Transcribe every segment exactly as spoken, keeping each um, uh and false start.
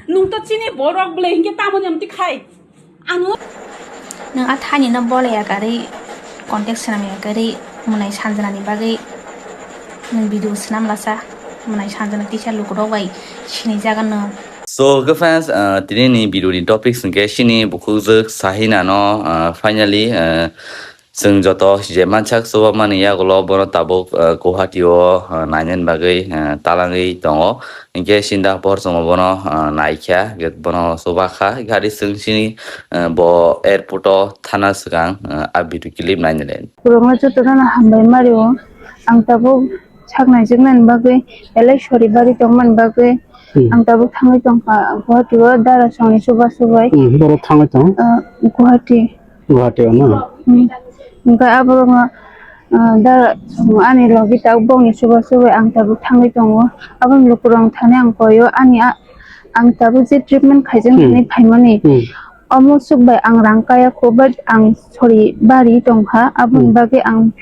Nwng to chini borok bwle hinkhe tamoni amtwi khai. Ano. Nwng a thani no bolai ya karwi contact swnam ya karwi mwnai sanjana ni bagwi nwng video swnam lasa mwnai sanjana tisa lukurok bai sinijak no. So, okay fans, uh, tini ni video ni topic hwnkhe chini bukhukjwk Sahina no, uh, finally, uh, Chwng joto je mansak chuba mani yagulo bono tabuk, ah, Guwahati o, ah, nainani bagwi, ah, talangwi tongo. Hinkhe sinda por chwngno bono, ah, naikha, bono chuba kha. Hinkhe ari chwng chini, ah, bo airport o thana swkang, ah, a video clip nainani. Borokno jotono hambai mario. Ang tabuk sak naijaknani bagwi, belai sori bari tongmani bagwi, Hmm. ang tabuk thangwi tongkha Guwahati o dara songni chuba chubai. Hmm, borok thangwi tong? Ah, Guwahati. Guwahati o na? Hmm. Hwnkhe aborokno, ah, da, ani logi tabuk bongni chuba chubai ang tabuk thangwi tongo. Aboni lukurok thani ang koyo ani a-, ang tabuk je treatment khaijak Hmm. nani phaimani. Hmm. Omo swk bai ang rang kaya kho, but ang sori bari tongkha. Aboni Hmm. bagwi ang,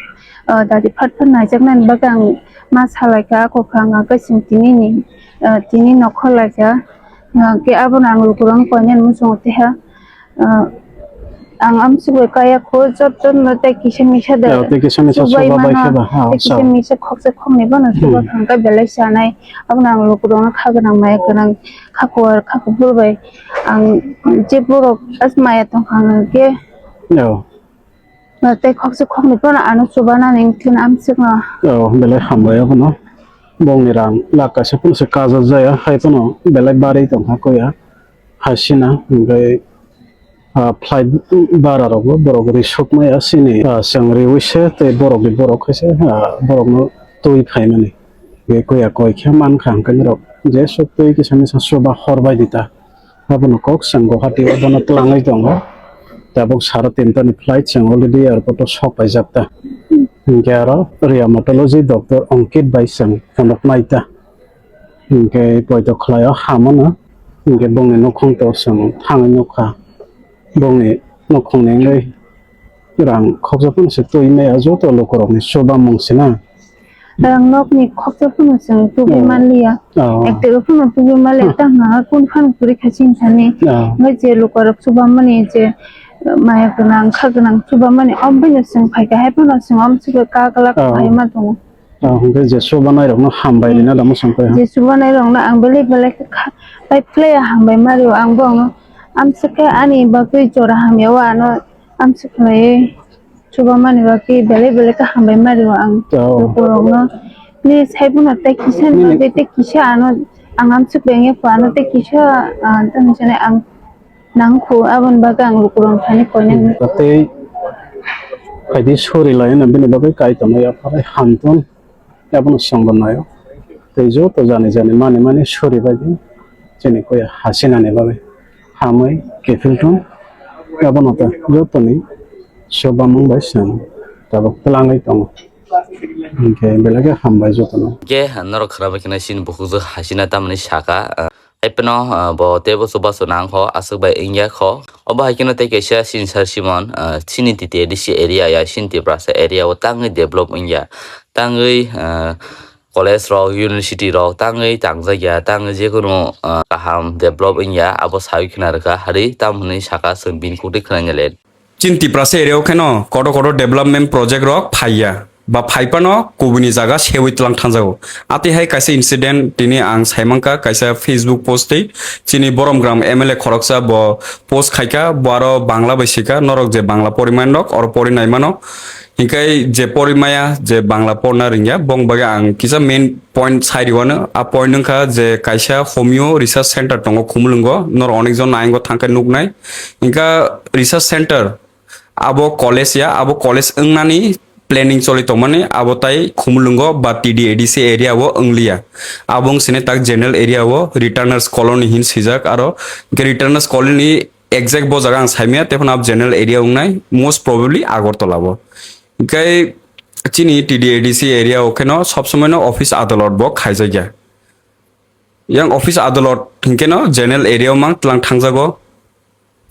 ah, dadi phat phat naijaknani bagwi ang ma salaikha, kokha ang khe chwng tini ni, ah, tini nokho laikha. Ah, khe abono ang lukurok koinani muchungo teha. Ah, ang amsugwi kaya kho, jot jot no tei kisa misa da. Ya, tei kisa misa chubai chuba bai mano, khe ba, ha, tei kisa sa. Misa khoksa khoknwi bono chuba Hmm. thangkha belai chanai. Abono ang lukurokno kha gwnang maya gwnang, kha kuar kha kubur bai ang je borok as maya tongkha ang khe. Ya. Ah, tei khoksa khoknwi bono ano chubanani wngkhe amsugno. Ya, belai hambai abono. Bongni rang lakh kaisa phano se kajak jaya, hai phano belai barwi tongkha koya. Hasina, hwnkhe, ah, flight bara rokbo borok risuk maya sini, ah, chwng riwi se tei borokni borok khe se, ah, borokno twi phaimani. Hwnkhe koya koi khe mankha hwnkhe norok jesuk twi kisa misa chuba hor bai di ta. Abono kok chwng Guwahati o bono twlangwi tongo. Tabuk sara tinta ni flight chwng already airport o sok paijak ta. Hwnkhe aro rheumatology doctor Ankit bai chwng phunuk nai ta. Hwnkhe poito khlaio hamano, hwnkhe bongni nukhung to chwng thangwi nukha. Bongni nukhungni wngwi rang khoksa phano se twi maya joto lukurokni chubamung se na. Rang nokni khoksa phano chwng tubui Hmm. manliya. Oh. Ek tero phano tubui manliya, Hmm. tamo kunu phano kwrwi kha chini thani. Oh. Hwnkhe je lukurok chubamani je, uh, maya gwnang, kha gwnang chubamani, omobaino chwng phaikha, hai phano chwng omo chwngno kaglak Oh. khlai ma tongo. Ah, hwnkhe je chubanai rokno hambai Hmm. rina da mwsang khe. Je chubanai rokno ang belai belai khe kha-, pai phlai hambai ma rio ang bo ang amswk khe ani bagwi jora hamya o ano amswk khlaiwi chubamani bagwi belai belai khe hambai ma rio ang Oh. lukurokno. Please hai bono tei kisa ni Nini bagwi tei kisa ano ang amswk lengya kho ano tei kisa, ah, tamo sanai ang Nang kho, aboni bagwi ang lukurok thani koinani. Tei phaidi sori lai hwnna bini bagwi kaitorno yapharwi hamtun, abono songbo naio. Tei joto jani jani mani mani sori bai di chini koya hasinani bagwi hamwi kiphilthun, abono ta jotoni chubamung bai chwng tabuk twlangwi tongo. Hinkhe belai khe hambai jotono. Hinkhe norok khwnabai khna chini bukhukjwk hasina tamni saka, ah, Tei phano, ah, bo teibo chubachu nang kho, aswk bai wngya kho. Obo hai kheno tei kaisa chini Sir Simon, ah, chini T T A D C area ya, chini Tiprasa area o tangwi develop wngya. Tangwi, ah, college rok, university rok tangwi tangjakya, tangwi jekunu, ah, kaham develop wngya, abo sawi khna rwkha. Hari tamo hwnwi saka chwng bini kugui khna le. Chini Tiprasa area o kheno kotor kotor development project rok phaiya, ba phaiphano kubuni jaga sewi tlang thanjago. Atwi hai kaisa incident tini ang saimankha kaisa Facebook post twi, chini Boromgram M L A khoroksa bo post khaikha, bo aro Bangla bai swikha, norok je Bangla porimanrok oro pori naimano. Hinkhe je porimaya, je Bangla porna ringya, bong bagwi ang kisa main point sai riwano. A point wngkha je kaisa Homeo Research Center tongo Khumulwngo, norok onekjon ayang thangkhe nuknai. Hinkhe research center abo college ya, abo college wngnani planning choli tongmani, abo tai Khumulwngo ba T D A D C area o wngliya. Abo wngsini tak general area o returners colony hin swijak, aro hinkhe returners colony exact bo jaga ang saimaya, tei phano abo general area wngnai, most probably Agartala o. Hinkhe chini T D A D C area o kheno sob somoi no office adalot bo khaijakya. Yang office adalot hinkhe no general area o mang tlang thangjago.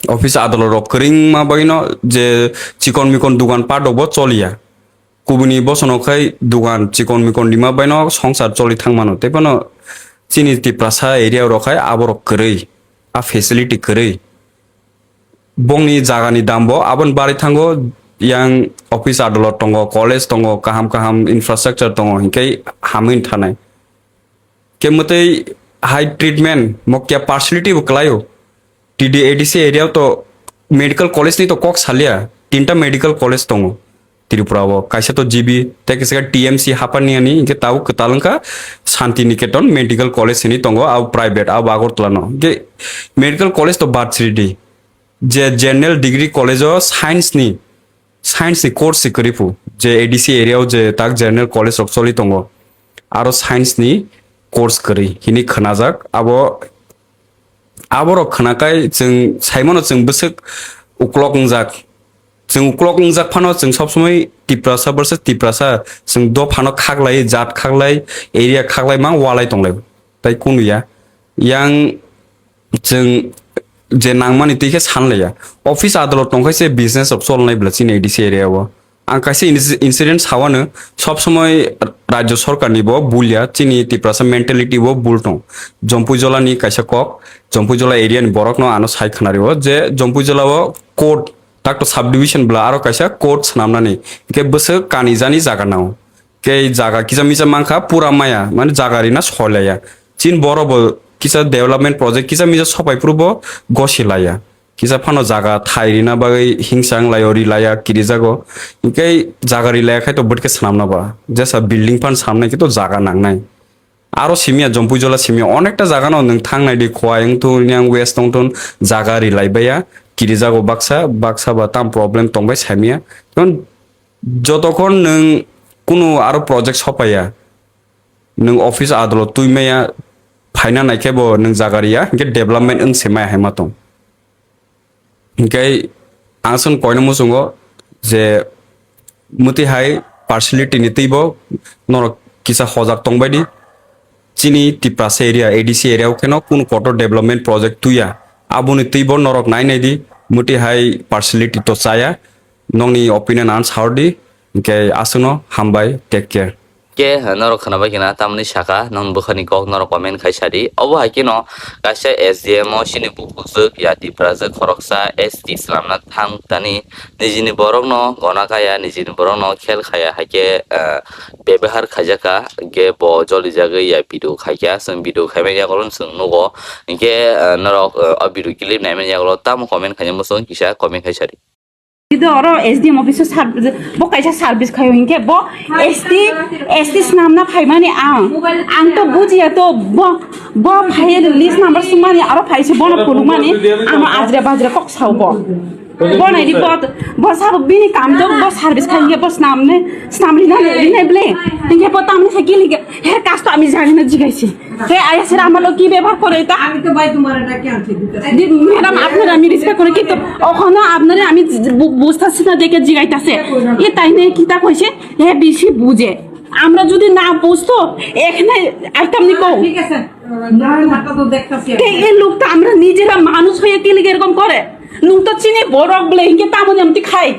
Office adalot rok kwrwngma bagwi no je chikon mikon dugan pat rok bo choliya. Kubuni bosono khai dugan chikon mikon rima bai no songsar choli thangmano. Tei phano Chini Tiprasa area rok hai aborok kwrwi, a facility kwrwi. Bongni jagani dambo aboni barwi thango, yang office adolot tongo, college tongo, kaham kaham infrastructure tongo, hinkhe hamwi thanai. Khe mwtwi high treatment, mokya partiality bo kwlaio. T D A D C area o to medical college ni to kok salia, tinta medical college tongo Tripura o, kaisa to G B, tei kisa T M C hapani ani, hinkhe tabuk kwtal wngkha Santi Niketan Medical College hwnwi tongo, abo private, abo Agartala no. Hinkhe medical college to bad sridi, je general degree college o science ni, science ni course se kwrwi phu, je A D C area o je tak general college rok choli tongo, aro science ni course kwrwi hini khwnajak. Abo, aborok khwnakai chwng saimano chwng bwswk uklok wngjak. Chwng uklok wngjak phano chwng sob somoi Tiprasa versus Tiprasa, chwng dophano khaklai, jat khaklai, area khaklai mang walai tonglai. Tai kunu ya. Yang chwng je nangmani twi khe san laiya. Office adolot tongkhai se business rok cholnai bla chini A D C area o. Ang kaisa inci-, incident sawano, sob somoi rajyo sarkar ni bo bul ya, chini Tiprasa mentality bo bul tong. Jompuijola ni kaisa kok, Jompuijola area ni borok no ano sai khwnario je Jompuijola o court, takto subdivision bla aro kaisa court swnamnani, hinkhe bwswk kani jani jaga nao. Kei jaga kisa misa mankha pura maya, mane jaga rina soilaiya. Chin borok bo kisa development project kisa misa sopai phuru bo gosi laiya. Kisa phano jaga thai rina bagwi hingsa wnglaio, rilaiya, kirijago. Hinkhe jaga rilaiya khai to bwtwkhe swnamna ba. Jesa building phan swnamnai khe to jaga nangnai. Aro simiya, Jompuijola simiya, onekta jaga no nwng thangnai di, Khowai wngthun, yang West wngthun, jaga rilai baiya, kirijago baksa, baksa ba tam problem tongbai samiya. Tun jotokhon nwng kunu aro project sopaiya, nwng office adolot twimaya, phaina naikhe bo nwng jaga riya, hinkhe development wng se maya hai ma tong. Hinkhe ang chwng koino muchungo je mwtwi hai partiality ni twibo norok kisa hojak tongbai di. Chini Tiprasa area, A D C area o kheno kunu kotor development project tuya. Aboni twibo norok nai nai di, mwtwi hai partiality to chaya. Nokni opinion ang saor di. Hinkhe aswkno hambai, take care. Khe, eh, norok khwnabai khna, tamni saka, nong bwkhani kok norok comment khai sadi. Obo hai kheno kaisa S D M o chini bukhukjwk ya Tiprajwk khoroksa S T swnamna thang tani nijini borokno gona kaya, nijini borokno khel khaya hai khe, eh, bebehar khaijakha, hinkhe bo jolijagwi ya video khaikha, chwng video khaimani yagulo chwng nugo, hinkhe, eh, norok, eh, o video clip naimani yagulo tamo comment khaina muchung kisa comment khai sadi. Kito oro S D M office o sar-, bo kaisa service khayo hinkhe bo S T, S T swnamna phaimani ang, ang to bujiya to bo, bo phai list number sumani aro phaise bono phunukmani ano ajre bajre kok sao bo. Bo nai di bo, bo sabo bini kam to bo service khai hinkhe bo swnamne, swnam rina, rina ble. Hinkhe bo tamni khe gili khe, he কাজ তো আমি জানি না জিগাইছি। হে আয়া স্যার আমার লোক কি ব্যবহার করে এটা? আমি তো ভাই তোমার এটা কি আনছি দিতে? জি, ম্যাডাম, আপনারা আমি রেসপেক্ট করে, কিন্তু ওখানে আপনারা আমি বু-, বুঝতেছি না দেখে জিগাইতাছে। এ তাই নিয়ে কিতা কইছে? এ বেশি বুঝে। আমরা যদি না বুঝতো, এখানে আইতাম নি কো। ঠিক আছে। না, না, তো দেখতাছি আমি। এই, এই লোক তো আমরা নিজেরা মানুষ হয়ে কি লিগে এরকম করে? নুন তো চিনি বড় বলে, ইনকে তামনি আমি খাই।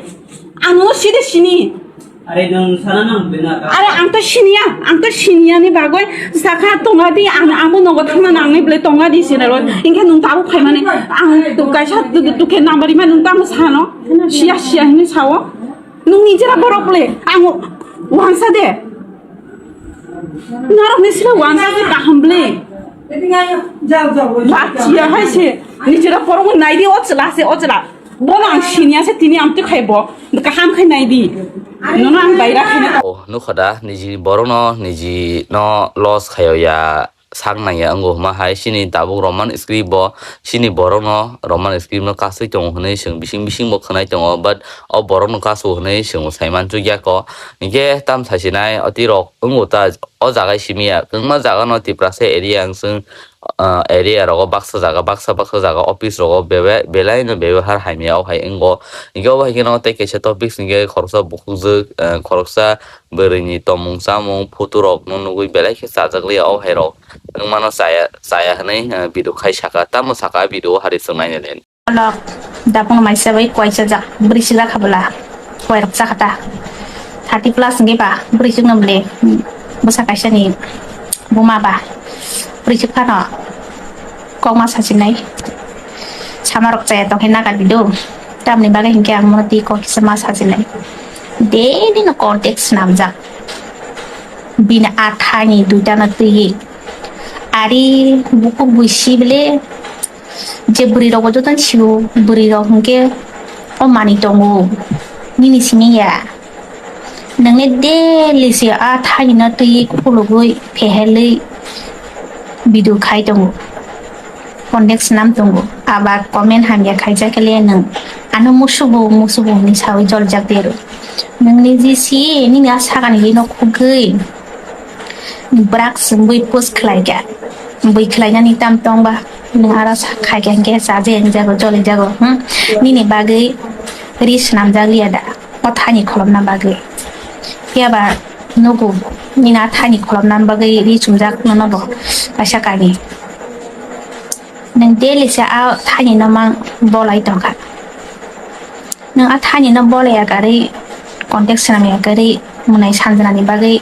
আনো সিধে চিনি। Are, nwng sana nang bina ka? Are, ang to siniya, ang to siniya ni bagwi sakha tonga di, ang amo nogo thangna nangnai bwle tonga di sina ro. Hinkhe nwng tabuk phaimani, ang to kaisa tu, tu, tukhe number ima nwng tamo sano. Siya, siya hinwi sao. Nwng nijera borok bwle, ang wansa de. Norok ni sila wansa de kaham bwle. Jao, jao, jao. Bachiya hai se, nijera borok nai di o chwla se, o chwla. Bono ang siniya se tini amtwi khai bo. Kaham khai nai di. Nono ang baira khai na. Oh, nukha da, niji borokno, niji no loss khayo ya, sak nang ya, wngkha hai, chini tabuk Roman script bo, chini borokno Roman script no kasui tongo hwnwi chwng bising bising bo khwnai tongo, but o borokno kasu hwnwi chwng sai man chuk ya ko. Hinkhe tam sai sinai, oti rok wngkha ta, o jaga simi ya, kwbangma jaga no Tiprasa area ang chwng, ah, area rogo baksa jaga, baksa, baksa jaga office rogo bebe-, belai no bebehar hamya o hai wngo. Hinkhe obo hai kheno tei kaisa topics hinkhe khoroksa bukhukjwk, ah, khoroksa bwrwi ni tomung chamung photo rok no nugwi belai khe chajak liya o hai rok wngmano chaya, chaya hinwi, ah, video khai saka, tamo saka video o hari chwng naina le. Lok, dapung maisa bai kuaisa jak, bwrwi sila khabla, kuai rok chakha ta. Thirty plus hingke ba, bwrwi chukno bwle, bwsa kaisa ni Buma ba, porichuk phano kokma sachinai. Sama rok chaya tongkhe naga dido. Tamni bagwi hinkhe ang mono twi kok kisa ma sachinai. Daily no contact swnamjak. Bini athani duitano twiwi. Ari bukhuk bui si bile je bwrwi rokbo jotono sio, bwrwi rok hinkhe o manwi tongo. Nini simi ya. Nangni daily se a thaini no twi khulugwi phehelwi video khai tongo. Contact swnam tongo. Aba comment hamya khaijak le nwng ano musubo musubo hinwi sawi jolijak dero. Nangni je si nini a sakani no khugwi bwrak swngwi post khlaikha. Bui khlainani tam tongba nwng aro sa khaikha hinkhe chaje wngjago jolijago, hmm? Nini bagwi ri swnamjak liya da? O thani kholopna bagwi. Phiya ba nugo, nini a thani kholopna bagwi ri chumjak nono bo kaisa kainwi. Nwng daily se a thani no mang bolai tongkha. Nwng a thani no bolai ya karwi, contact swnam ya karwi, mwnai sanjana ni bagwi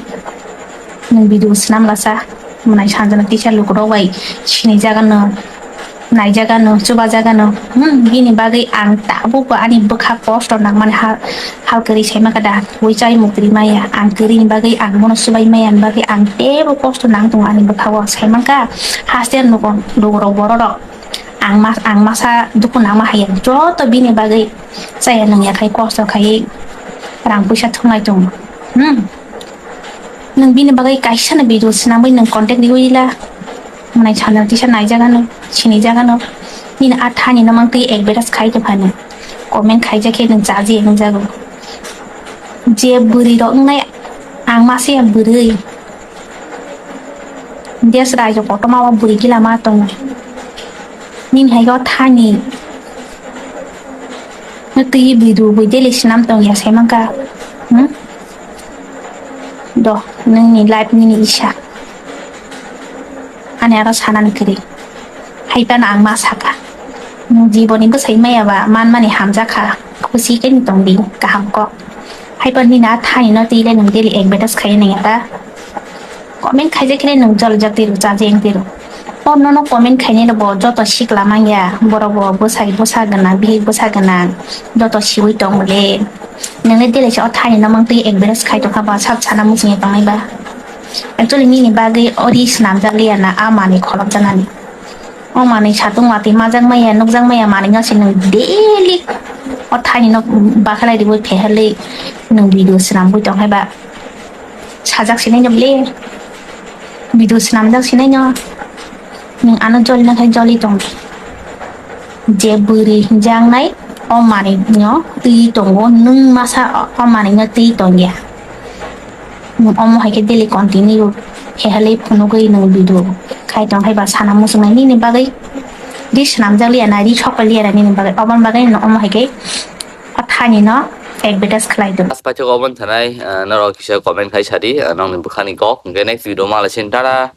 nwng video swnam lasa, mwnai sanjana teacher lukurok bai sinijagano. Naijagano, chubajagano. Hmm, bini bagwi ang tabukbo ani bwkha kosto nangmani hal, hal kwrwi saimaka da. Ui chai mukri maya, ang kwrwini bagwi ang bono chubai maya ni bagwi ang teibo kosto nang tongo ani bwkhao. Saimangkha haste nugo, lugurok bororok. Ang mas-, ang masa dukhu nangma haiya. Joto bini bagwi chaya nangya khai kosto khai rang puisa thumlai tongo. Hmm. Nwng bini bagwi kaisa no video swnamwi nwng contact riwi la. Mwnai sanjana teacher naijagano, sinijagano. Nini a thani no mang twi advertise khai tongkha nwng. Comment khaijak khe nwng chaji wngjago. Je bwrwi rok wngnai ang masa ya bwrwi. Des raijak kotorma o bwrwi gila ma tongo. Nini hai o thani. Nwng twi video bui daily swnam tongya saimangkha. Hmm? Do, nini life nini isa. Ani aro sanani kwrwi. Hai phano ang ma saka. Nwng jiboni bwsai maya ba manmani hamjakha. Khusi khe nwng tongdi kaham kok. Hai phano nini a thani no twi le nwng daily advertise khai nangya ta. Comment khaijak khe nwng jolijak tiro, chajeng tiro. O nono comment khainai rok bo joto sikla manya, borok bo bwsai bwsa gwnang, bihik bwsa gwnang, joto siwi tong le. Nini daily se o thani no mang twi advertise khai tongkha ba, sab sana muchungya tongnai ba. Actually nini bagwi o ri swnamjak liya na a manwi kholopjaknani. O manwi satung watwi majak maya, nukjak maya manwi no se nwng daily o thani no bakhalai riwi phehelwi nwng video swnamwi tongkhai ba. Sajak sinai no ble. Video swnamjak sinai no. Nwng ano jolina khai joli tong. Je bwrwi hinjaknai o manwi no twi tongo, nwng masa o, o manwi no twi tongya. Nwng omo hai khe daily continue hehelwi phunugwi nwng video khai tong hai ba sana muchungnai nini bagwi ri swnamjak liya na, ri sok liya na nini bagwi, oboni bagwi nwng omo hai khe o thani no advertise khlai do. As paithak oboni thanai, ah, norok kisa comment khai sadi, ah, nokni bwkhani kok, hwnkhe next video ma lai sin, tada.